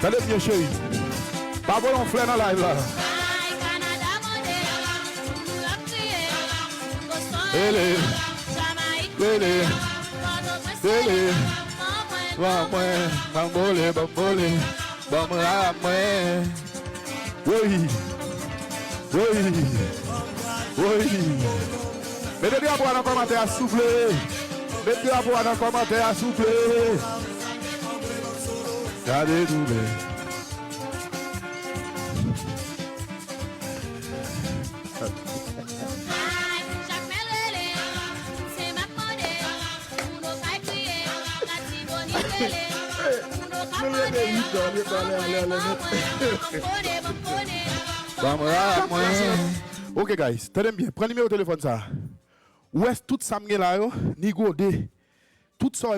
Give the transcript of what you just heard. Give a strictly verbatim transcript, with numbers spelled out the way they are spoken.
Tande byen, cheri. Pa voye yon flè nan live la. Ele, ele, ele. Ban mwen, banbole, banbole, ban mwen la mwen. Woy! Woy! Woy! Mete drapo a nan kòmantè a, souple! Mete drapo a nan kòmantè a, souple! Gade doulè. Ban mwen la mwen. Ok, guys, tande m byen. Pran nimewo telefòn sa. Ou wè tout sa m gen la yo, ni gode. Tout sa w wè